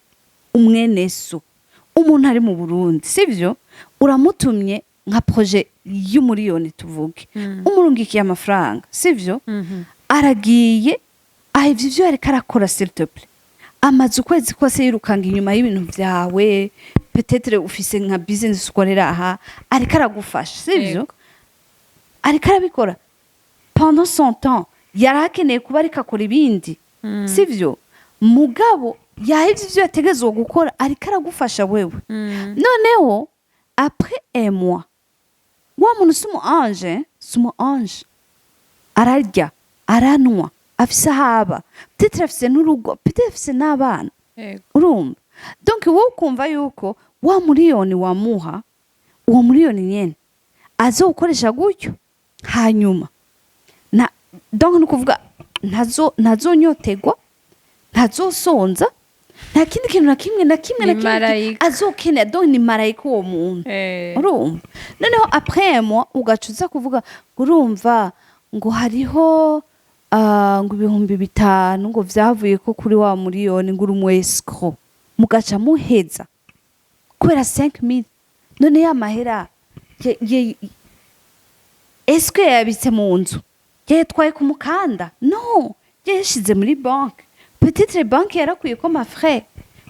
umwene so, umuntu ari mu Burundi, sivyo? Uramutumye nka projet y'umuriyoni tuvuge, umurungikiye amafaranga, sivyo? Aragiye, ahevye ivyo yariko arakora, s'il te plaît, amaze ukwezi kose yirukanga inyuma y'ibintu vyawe. Peut-être ufise nka business ukorera aha, ariko aragufasha, sivyo? Yego. Ariko arabikora pendant son temps, yari akeneye kuba ariko akora ibindi, sivyo? Mugabo yahevye ivyo yategezwa gukora, ariko aragufasha wewe. Noneho après un mois, wa muntu si umu ange, si umu ange, ararya, aranwa, afise ahaba, peut-être afise n'urugo, peut-être afise n'abana. Urumva? Donc wowe ukumva yuko wa miliyoni wamuha, uwo miliyoni nyene azowukoresha gutyo, hanyuma na donc ni ukuvuga ntazonyotegwa. Ntazosonza, nta kindi kintu na kimwe na kimwe na Ni kimwe marayika. azokenera. Donc ni marayika uwo muntu. Urumva, noneho après moi ugaca uza kuvuga ngo urumva ngo hariho ngo 5000 ngo vyavuye ko kuri wa miliyoni, ngo uri umu escroc, mugaca muheza kubera 5000. None ya mahera est-ce que yayabitse mu nzu, yayatwaye ku mukanda? No yayashize muri banke. Peut-être banke yarakwiye ko ama frais.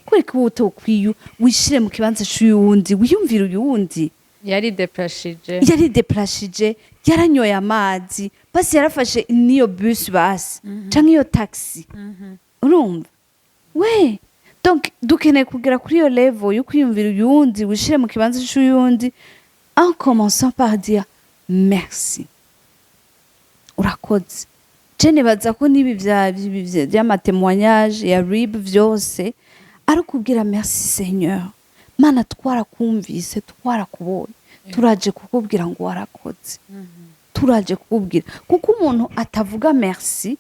Kubera ko utokwiye wishire mu kibanza c'uyuwundi, wiyumvire uyuwundi. Yari deplashije. Yari deplashije, yaranyoye amazi basi, yarafashe n'iyo bus basi canke iyo taxi. Urumva we, donc dukeneye kugera kuri iyo level yo kwiyumvira uyundi, wishire mu kibanza c'uyundi, en commençant par dire merci, urakoze. Je nibaza ko n'ibi vy'ama témoignage ya RIB vyose ari ukubwira merci Seigneur, Mana, twarakumvise, twarakubonye, turaje kukubwira ngo warakoze, turaje kukubwira. Kuko umuntu atavuga merci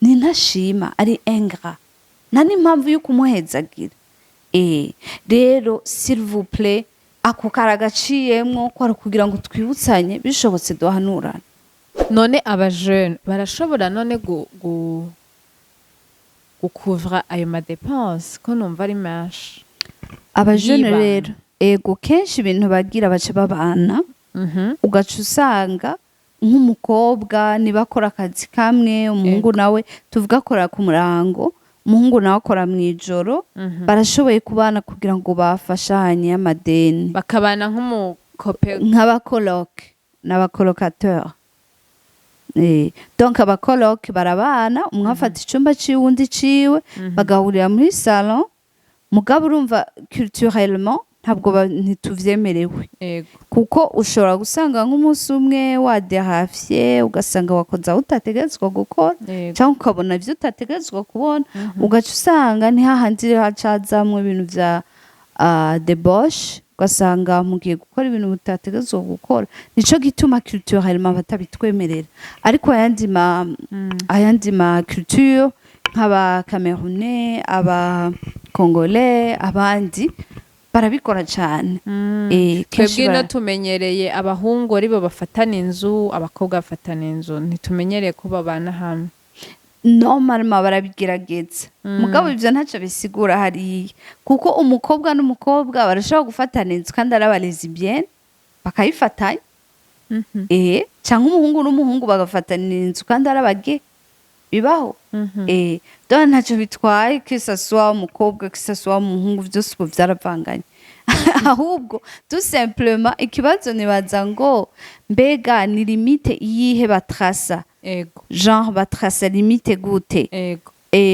ni ntashima, ari ingrat, nta n'impamvu yo kumuhezagira. Rero s'il vous plaît, ako karagaciyemwo kwari kugira ngo twibutsanye, bishobotse duhanurane. None abajene barashobora none gukuvra ayo ma dépenses, ko numva ari menshi? Abajene Yibana. rero, ego, kenshi ibintu bagira baca babana. Ugaca usanga nk'umukobwa niba akora akazi kamwe, umuhungu nawe tuvuga akora ku murango, umuhungu nawe akora mu ijoro, barashoboye kubana kugira ngo bafashanye amadeni. Bakabana nk'umukope. Nk'aba coloc n'aba colocataire. Donc aba coloc barabana, umwe afata icumba ciwe, uwundi ciwe, bagahurira muri salon. Mugabo urumva, culturellement ntabwo ntituvyemerewe. Kuko ushobora gusanga nk'umunsi umwe waderafye, ugasanga wakoze aho utategerezwa gukora, cyangwa ukabona ibyo utategerezwa kubona, ugaca usanga ni hahandi hacazamwo ibintu vya débauche, ugasanga mugiye gukora ibintu mutategerezwa gukora. Nico gituma culturellement batabitwemerera, ariko ayandi ma culture nk'aba Camerounais, aba Congolais, abandi barabikora cyane. Kenshi. Twebwe ino tumenyereye abahungu aribo bafatana inzu, abakobwa bafatana inzu, ntitumenyereye ko babana hamwe. Normalement barabigerageza, mugabo ivyo ntacyo bisigura hariya, kuko umukobwa n'umukobwa barashobora gufatana inzu kandi ari aba lesbienne, bakayifatanya, cyangwa umuhungu n'umuhungu bagafatana inzu kandi ari aba gay, bibaho. Donc ntacyo bitwaye, que ça soit umukobwa, que ça soit umuhungu, vyose ubu vyaravanganye. Ahubwo tout simplement ikibazo nibaza ngo mbega ni limite iyihe batrasa? Genre batrasa limite gute?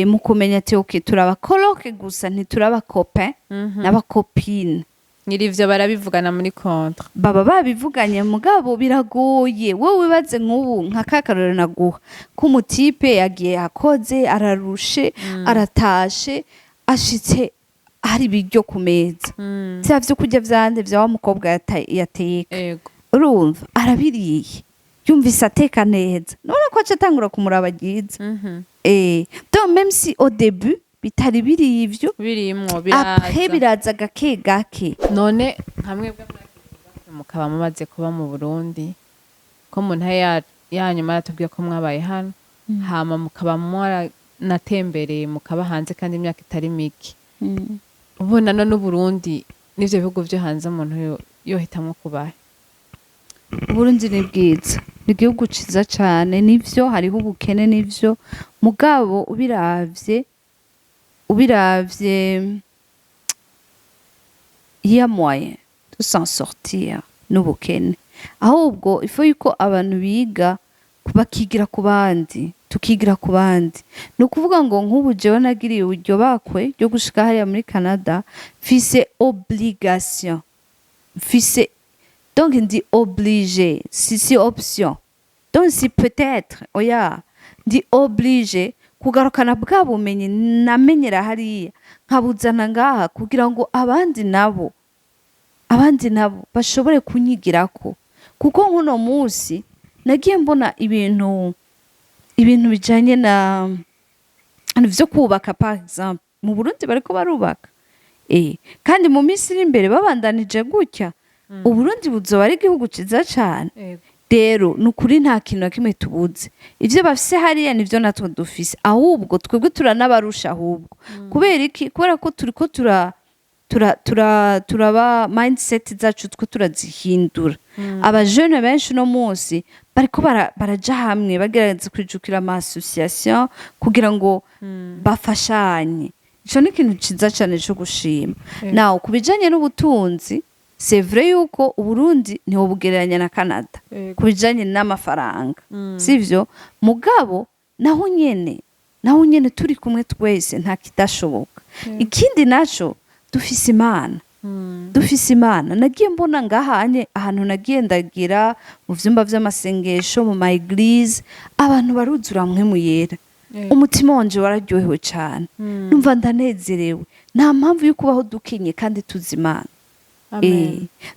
Mu kumenya ati ok, turaba coloc gusa, ntituraba copain n'aba copine. Nyiri ivyo barabivugana muri contrat. Baba babivuganye, mugabo biragoye. Wowe wibaze nk'ubu nka ka karorero naguha k'umu type yagiye akoze, ararushe, aratashe, ashitse hari ibiryo ku meza, vya vyo kurya vyande, vya wa mukobwa yateka. Urumva arabiriye, yumvise ateka neza, none ko aca atangura kumuraba ryiza. Donc même si au début bitari biri ivyo, birimwo après biraza. Biraza gake gake. None nka mwebwe mukaba mumaze kuba mu Burundi, ko mu ntara yanyu maratubwiye ko mwabaye hano, hama mukaba mwaranatembereye, mukaba hanze kandi imyaka itari mike, ubona none Uburundi n'ivyo bihugu vyo hanze umuntu yohitamwo kubahe? Uburundi ni bwiza, ni igihugu ciza cane. Nivyo, hariho ubukene, nivyo, mugabo ubiravye il y a moyen de s'en sortir n'ubukene. Ahubwo il faut yuko abantu biga, bakigira ku bandi, tukigira ku bandi. Ni ukuvuga ngo nk'ubu jewe nagiriye iryo bakwe ryo gushika hariya muri Canada, mfise obligation, mfise, donc ndi obligé, si option, donc si peut-être, oya, ndi obligé kugarukana bwa bumenyi namenyera hariya, nkabuzana ngaha kugira ngo abandi nabo bashobore kunyigirako. Kuko nk'uno munsi nagiye mbona ibintu bijanye na Ibintu vyo kubaka, par exemple, mu Burundi bariko barubaka, kandi mu minsi iri imbere babandanije gutya, Uburundi buzoba ari igihugu ciza cane. Rero ni ukuri, nta kintu na kimwe tubuze. Ivyo bafise hariya nivyo natwe dufise, ahubwo twebwe turanabarusha. Ahubwo kubera iki? Kubera ko turiko tura tura tura turaba mindset zacu two turazihindura. Abajene benshi uno munsi bariko baraja hamwe, bagerageza kwijukira ama association kugira ngo bafashanye. Ico ni ikintu ciza cane co gushima. Naho ku bijanye n'ubutunzi, c'est vrai yuko Uburundi ntiwobugereranya na Canada ku bijanye n'amafaranga, sivyo? Mugabo naho nyene turi kumwe twese, nta kidashoboka. Ikindi naco, dufise Imana, dufise Imana. Nagiye mbona ngahanye ahantu nagiye ndagira mu vyumba vy'amasengesho, mu ma église, abantu baruzura Mpwemu Yera. Umutima wanje wararyohewe cane, numva ndanezerewe. Nta mpamvu yo kubaho dukenye kandi tuzi Imana.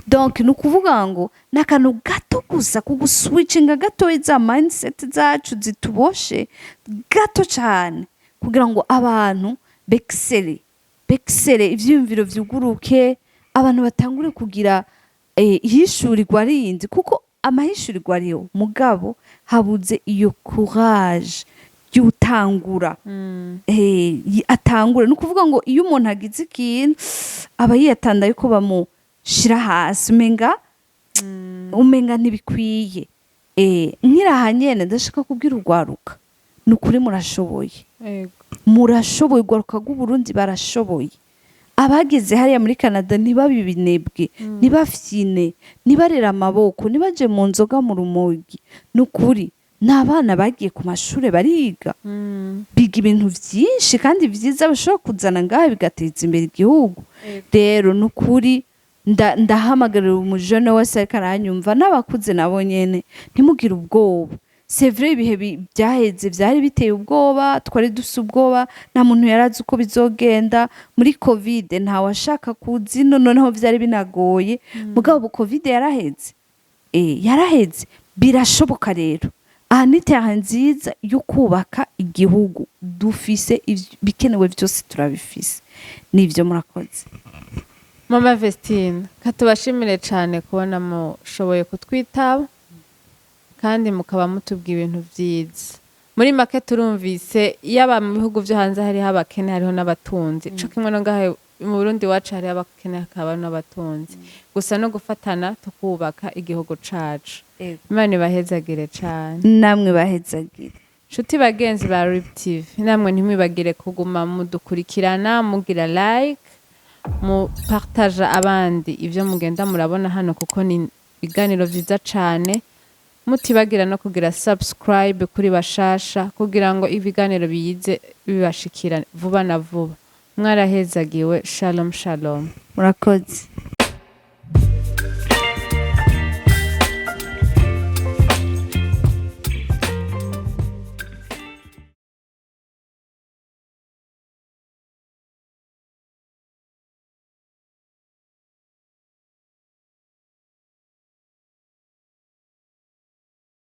Donc ni ukuvuga ngo ni akantu gato gusa kuguswitchinga gatoya za mindset zacu zituboshe gato cyane, kugira ngo abantu bekisere bekisere, ivyiyumviro vyuguruke, abantu batangure kugira ihishurirwa rindi, kuko amahishurirwa ariyo, mugabo habuze iyo courage y'utangura. Atangura, ni ukuvuga ngo iyo umuntu agize ikintu aba yiyatanda yuko bamushira hasi, umenga ntibikwiye. Nkiraha nyene ndashaka kubwira urwaruka, ni ukuri murashoboye. Murashoboye, urwaruka rw'Uburundi barashoboye. Abageze hariya muri Canada ntibabe ibinebwe, ntibafyine, ntibarere amaboko, ntibaje mu nzoga, mu rumogi. Ni ukuri, ni abana bagiye ku mashure, bariga, biga ibintu vyinshi kandi vyiza bashobora kuzana ngaha bigateza imbere igihugu. Rero ni ukuri, ndahamagarira umujene wese ariko aranyumva, n'abakuze nabo nyene, ntimugire ubwoba. C'est vrai, ibihe byaheze vyari biteye ubwoba, twari dufise ubwoba, nta muntu yarazi uko bizogenda muri Covid, nta washaka kuza ino, noneho vyari binagoye. Mugabo ubu Covid yaraheze, yaraheze, birashoboka. Rero aha ni terrain nziza yo kubaka igihugu. Dufise bikenewe vyose, turabifise. Nivyo, murakoze. Mama Vestine, katubashimire cyane kubona mushoboye kutwitaba kandi mukaba mutubwiye ibintu byiza. Muri make turumvise, yaba mu bihugu byo hanze hariho abakene, hariho n'abatunzi, co kimwe no ngaha mu Burundi iwacu hariho abakene hakaba n'abatunzi. Gusa no gufatana tukubaka igihugu cacu. Imana ibahezagire cane. Namwe bahezagire. Nshuti bagenzi ba Rip TV, namwe ntimwibagire kuguma mudukurikirana, mugira like, mu partage abandi ibyo mugenda murabona hano, kuko ni ibiganiro vyiza cane. Mutibagira no kugira subscribe kuri bashasha, kugira ngo ibiganiro biyize bibashikira vuba na vuba. Mwarahezagiwe. Shalom shalom. Murakoze.